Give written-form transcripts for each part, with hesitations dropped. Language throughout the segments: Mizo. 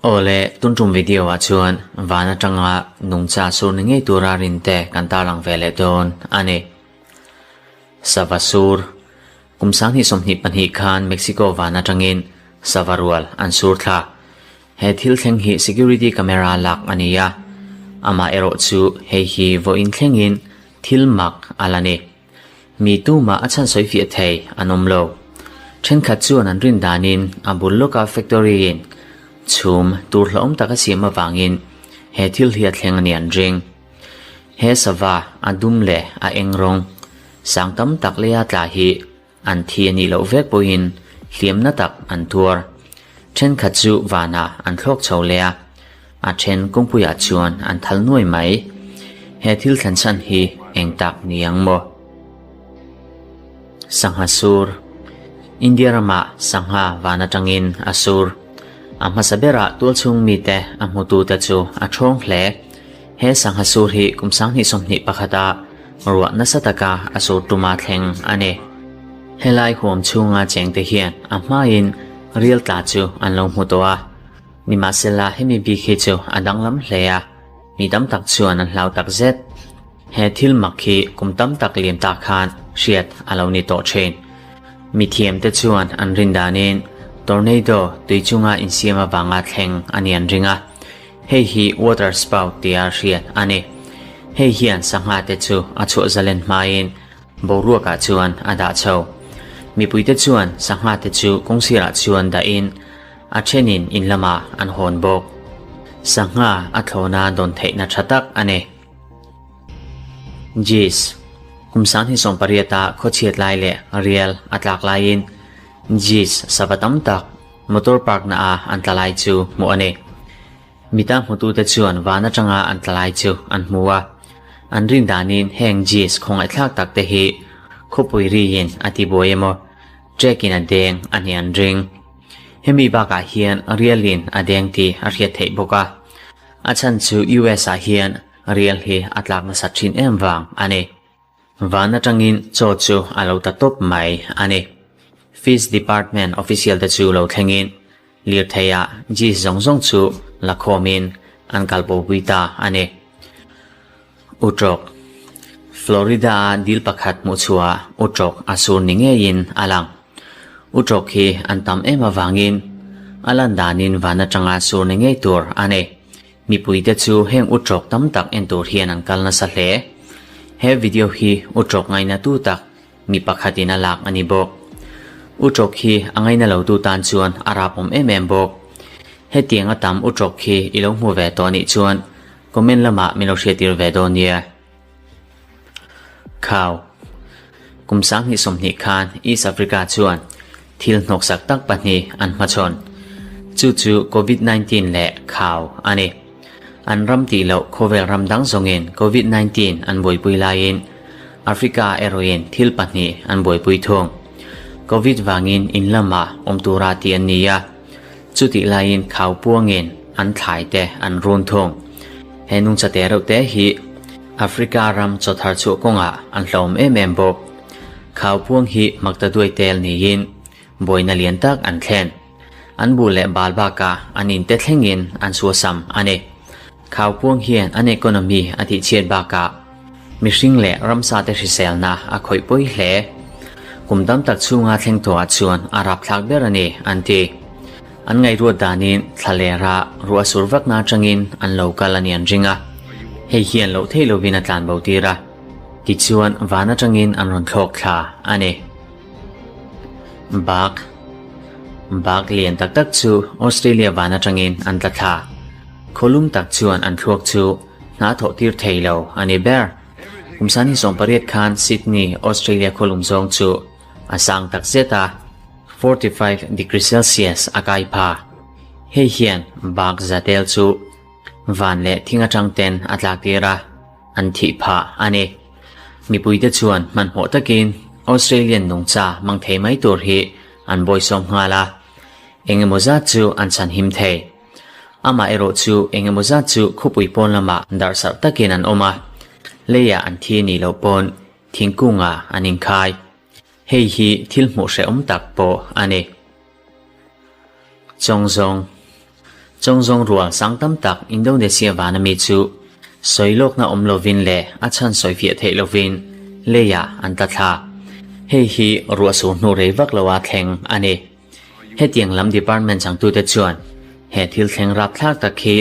Awle, tun tum video ah chuan van atanga nungcha sur ni ngei tura rin te kan tarlang ve leh dawn a ni. Sava sur, Kum 2022 khan Mexico van atangin sava rual an sur thla. He thil thleng hi security camera lak a ni a, amah erawh chu hei hi vawiin thlengin thil mak a la ni. Mi tumah a chhan sawi fiah thei an awm lo. Thenkhat chuan an rin danin a bul lawka factory in chhum tur hlauhawm tak a siam avangin he thil hi a thleng a ni an ring. He sava a dum leh a eng rawng sang tam tak leia tla hi an thi a nih loh vek pawhin hliamna tak an tuar. Thenkhat chu vanah an thlawk chho leh a, a then kawngpuiah chuan an thal nuai mai. He thil thlen chhan hi eng tak ni ang maw? Sangha sur, India ramah sangha van atangin a sur. A hmasa berah tualchhung mite a hmutute chu a thawng hle. He sangha sur hi kum 2021 a ruah nasa taka a sur tuma thleng a ni. Helai huam chhunga chengte hian a hmain rial tla chu an lo hmu tawh a. Nimahsela hemi bik hi chu a danglam hle a, mi tam tak chuan an hlau tak zet. He thil mak hi kum tam tak liam tak khan hriat a lo ni tawh thin. Mithiamte chuan an rin danin tornado tui chunga insiam avanga thleng a ni an ring a. Hei hi water spout tia hriat a ni. Hei hian sangha te chu a chhuah zalen hmain boruakah chuan a dah chho. Mipuite chuan sangha te chu kawngsirah chuan dahin a thenin in lamah an hawn bawk. Sangha a thlawna dawn theihna tha tak a ni. Jis, Kum 2018 a khawchhiat lai leh rial a tlak laiin Jis sava tam tak Motor park na a an tla lai chu hmuh a ni. Mita hmutute chuan van atanga an tla lai chu an hmu a. An rin danin heng Jis khawngaihthlak tak te hi khawpui riin a ti buai emaw trek in a deng a ni an ring. Hemi bakah hian rialin a deng tih a hriat theih bawk a. A chhan chu US ah hian rial hi a tlak nasat thin em vang a ni. Van atangin chaw chu a lo ta tawp mai a ni. Fish Department official te chu lo thlengin lirtheiah Jis zawng zawng chu la khawmin an kalpawpui ta a ni. Uṭawk, Florida-a dil pakhat hmuh chhuah uṭawk a sur ni ngeiin a lang. Uṭawk hi an tam em avangin a lan danin van atanga sur ni ngei tur a ni. Mipuite chu heng uṭawk tam tak en tur hian an kal nasa hle. He video hi uṭawk ngaina tu tak mi pakhatin a lak a ni bawk. Uṭawk hi a ngaina lo tu tan chuan a rapawm em em bawk. Hetiang a tam uṭawk hi i lo hmu ve tawh nih chuan comment lamah min lo hriattir ve dawn nia. Khau. Kum 2020 khan East Africa chuan thil hnawksak tak pahnih an hmachhawn. Chu chu Covid-19 leh khau a ni. An ram tih loh khawvel ram dang zawngin Covid-19 an buaipui laiin Africa erawhin thil pahnih an buaipui thung. Covid vangin in lamah awm tura tih an ni a, chutih laiin khau puangin an thlai te an run thung. He nungcha te reuh te hi Africa ram chawthar chhuah kawngah an hlawm em em bawk. Khau puang hi makta duai tel niin buaina lian tak an thlen. An bu leh bal bakah an in te thlengin an suasam a ni. Khau puang hian an economy a tihchhiat bakah mihring leh ramsa te hriselna a khawih pawi hle. Kum tam tak chhunga thleng tawhah chuan a rapthlak ber a ni, an ti. An ngaihruat danin thla leh rah ruah sur vakna atangin an lo kal a ni an ring a. Hei hian loh theih lovin a tlan bo tir a. Tichuan van atangin an rawn thlawk thla a ni. Bak Bak lian tak tak chu Australia van atangin an tla thla. Khawlum tak chuan an thluak chu hna thawh tir thei lo a ni ber. Kum 2018 khan Sydney, Australia khawlum zawng chu a sang tak zet a, 45 degree Celsius a kai pha. Hei hian bak zatel chu van leh thing atang ten a tlak tir a, an thih phah a ni. Mipuite chuan hmanhmawh takin Australian nungcha mang thei mai tur hi an bawisawm nghal a, engemaw zat chu an chhanhim thei. Amah erawh chu engemaw zat chu khawpui pawn lamah darhsarh takin an awm a, leiah an thi nih loh pawn thingkungah an inkhai. Hei hi thil hmuh hrehawm tak pawh a ni. Chawngzawng Chawngzawng rual sang tam tak Indonesia vana mi chu sawi lawkna awm lovin leh a chhan sawi fiah theih lovin leiah an tla thla. Hei hi ruah sur hnu rei vak loa thleng a ni. Hetiang lam department changtute chuan he thil thleng rapthlak tak hi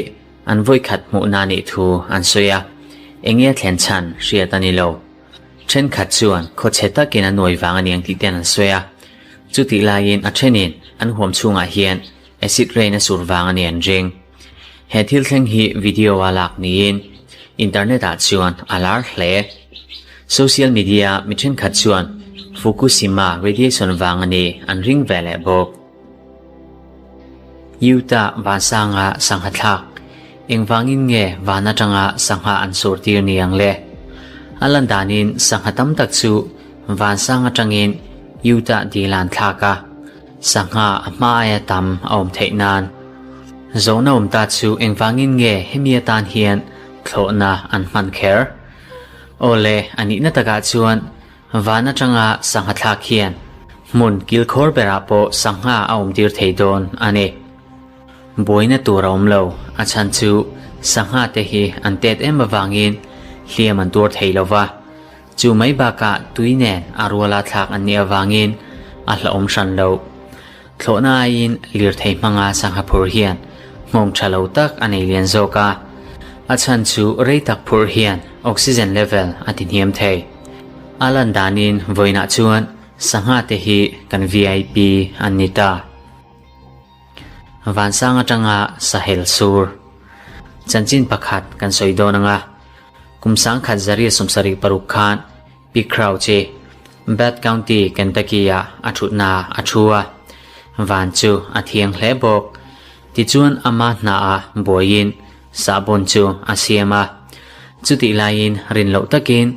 an vawikhat hmuhna nih thu an sawi a, enge a thlen chhan hriat a ni lo. Thenkhat chuan khawchhe takin a nuai vang a niang tih ten an sawi a, chutih laiin a thenin an huam chhungah hian acid rain a sur vang a ni an ring. He thil thleng hi video a lak niin internet ah chuan a lar hle. Social media mi thenkhat chuan Fukushima radiation vang a ni an ring ve leh bawk. Utah vansanga sangha thlak engvangin nge van atanga sangha an sur tir ni ang le? A lan danin sangha tam tak chu vansang atangin Utah dil an thlak a. Sangha a hma aia tam a awm theih nan. Zawhna awm ta chu engvangin nge hemi atan hian thlawhna an hman kher? Aw le, a nihna takah chuan van atanga sangha thlak hian hmun kilkhawr berah pawh sangha a awm tir thei dawn a ni. Buaina tur a awm lo, a chhan chu sangha te hi an tet em avangin hliam an tuar thei lo va. Chu mai bakah tui nen a ruala thlak an nih avangin a hlauhawm hran lo. Thlawhna aiin lirthei hmanga sangha phur hian nghawng tha lo tak a nei lian zawk a. A chhan chu rei tak phurh hian oxygen level a ti hniam thei. A lan danin vawiinah chuan sangha te hi kan VIP an ni ta. Vansang atanga sahel sur chanchin pakhat kan sawi dawn anga kum sangkhat zaria 76 khan Pi Crouch hi Bath County, Kentucky ah a thutna a thu a, van chu a thiang hle bawk. Tichuan ama hna ah buaiin sahbawn chu a siam a. Chutih laiin rin loh takin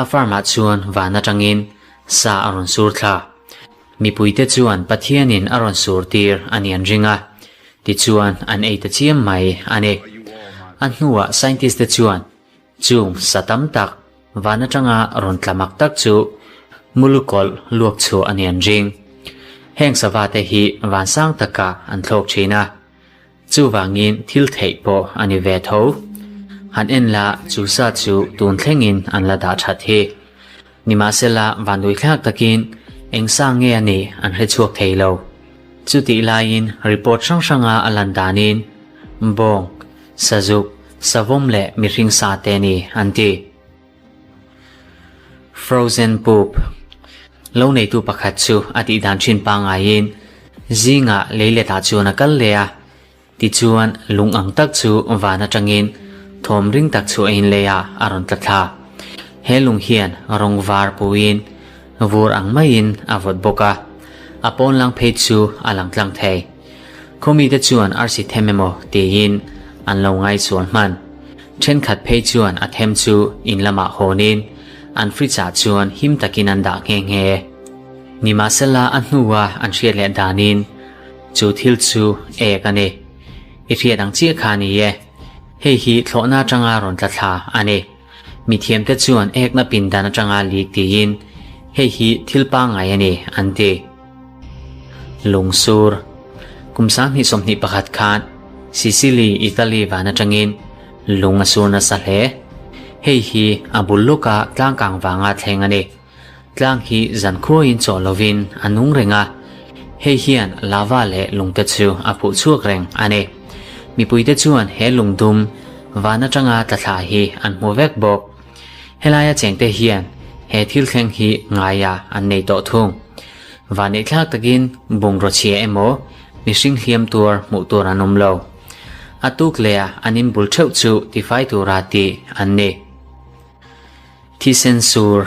a farm ah chuan van atangin sa a rawn sur thla. Mipuite chuan Pathianin a rawn sur tir a ni an ring a, tichuan an ei ta chiam mai a ni. A hnuah scientist te chuan chung sa tam tak van atanga rawn tla mak tak chu mulukawlh luak chhuah a ni an ring. Heng sava te hi van sang takah an thlawk thin a, chuvangin thil theih pawh a ni ve tho. Han en la chu sa chu tun thlengin an la dah that hi. Nimahsela vanduithlak takin eng sa nge a nih an hre chhuak thei lo. Chutih laiin report hrang hranga a lan danin bawng, sazuk, savawm leh mihring sa te ni an ti. Frozen poop Lo neitu pakhat chu a tih dan thin pangaiin zingah leiletah chuan a kal leh a, Tichuan, lung ang tak chu van atangin thawm ring tak chhuahin leiah a rawn tla thla. He lung hian rawng var puiin vur ang maiin a vawt bawk a, a pawn lang phei chu a lang tlang thei. Khawmite chuan arsi them emaw tiin an lo ngaisual hman. Thenkhat phei chuan a them chu in lamah hawnin an fridge ah chuan him takin an dah nghe nghe. Nimahsela a hnua an hriat leh danin, Chu thil chu ek a ni. I hriat ang chiah kha a ni e. Hei hi thlawhna atanga rawn tla thla a ni. Mithiamte chuan ekna pindan atanga lik tiin hei hi thil pangngai a ni an ti. Lungsur Kum 2021 khan Sicily, Italy van atangin lung a sur nasa hle. Hei hi a bul lawka tlangkang vanga thleng a ni. Tlang hi zankhuain chaw lovin a nung reng a, hei hian lava leh lungte chu a phuh chhuak reng a ni. Mipuite chuan he lungdum van atanga tla thla hi an hmu vek bawk. Helaia chengte hian he thil thleng hi ngaia an nei tawh thung. Vaneihthlak takin bungraw chhia emaw mihring hliam tuar hmuh tur an awm lo. A tuk leh an inbul theuh chu tifai tura tih an ni. Thisen sur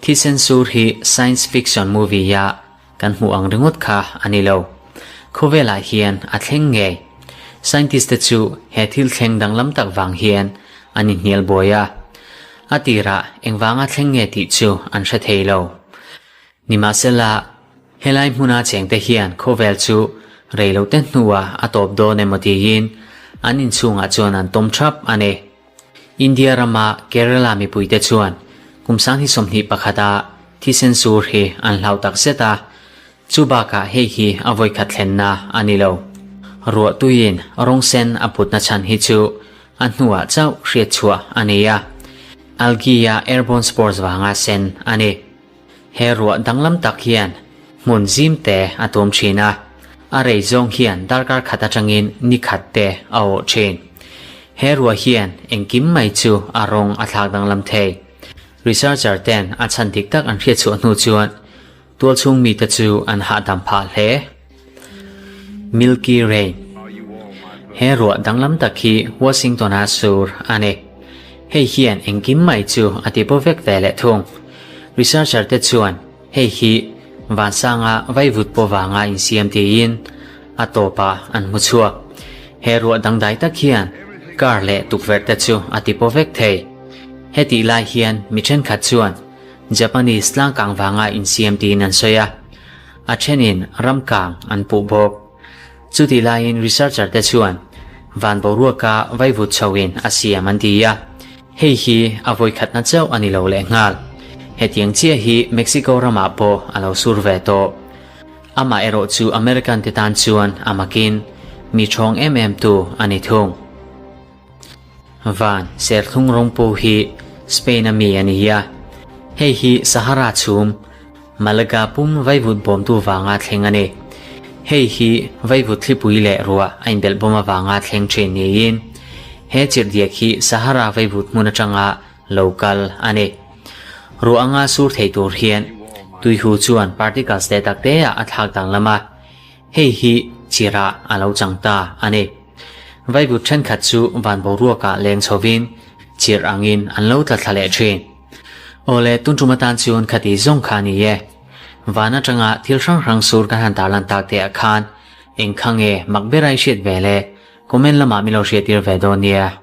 Thisen sur hi science fiction movie a kan hmuh ang ringawt kha a ni lo. Khawvelah hian a thleng ngei. Scientist te chu he thil thleng danglam tak vang hian an inhnial buai a. A tirah engvanga thleng nge tih chu an hre thei lo. Nimahsela, helai hmuna chengte hian khawvel chu reilote hnuah a tawp dawn emaw tiin an inchhungah chuan an tawm thap a ni. India rama Kerala mipuite chuan kum 2021 a thisen sur hi an hlau tak zet a. Chu bakah hei hi a vawikhat thlenna a ni lo. Ruah tuiin rawng sen a putna chhan hi chu a hnuah chauh hriat chhuah a ni a, algae-a airborne spores vanga sen a ni. He ruah danglam tak hian hmun zim te a tum thin a, a rei zawng hian darkar khat atangin ni khat te a awh thin. He ruah hian engkim mai chu a rawng a thlak danglam thei. Researcher ten a chhan dik tak an hriat chhuah hnu chuan tualchhung mite chu an hahdam phah hle. Milky Rain He ruah danglam tak hi Washington-a sur a ni. Hei hian engkim mai chu a ti bo vek ve leh thung. Researcher te chuan hei hi vansanga vaivut pawh vanga insiam tiin a tawpah an hmu chhuak. He ruah dangdai tak hian car leh tukverh te chu a ti paw vek thei. Hetih lai hian mi thenkhat chuan Japanese tlangkang vanga insiam tiin an sawi a, a thenin ramkang an puh bawk. Chutih laiin researcher te chuan van boruaka vaivut chhoin a siam an ti a, hei hi a vawikhatna chauh a ni lo lehnghal. Hetiang chiah hi Mexico ramah pawh a lo sur ve tawh. Amah erawh chu American te tan chuan a makin mi thawng em em tu a ni thung. Van serthlung rawngpu hi Spain a mi a ni a, hei hi Sahara chhum Malaga pum vaivut bawmtu vanga thleng a ni. Hei hi vaivut thlipui leh ruah a inbelh bawm avanga thleng thin niin he chirhdiak hi Sahara vaivut hmun atanga lo kal a ni. Ruah anga sur thei tur hian tuihu chuan particles te tak te ah a thlak danglam a, hei hi chirah a lo chang ta a ni. Vaivut thenkhat chu van boruakah leng chhovin chirh angin an lo tla thla leh thin. Awle, tun tum atan chuan khati zawng kha a ni e. Van atanga thil hrang hrang sur kan han tarlan tak te ah khan eng kha nge mak ber a i hriat ve le? Comment lamah min lo hriattir ve dawn nia.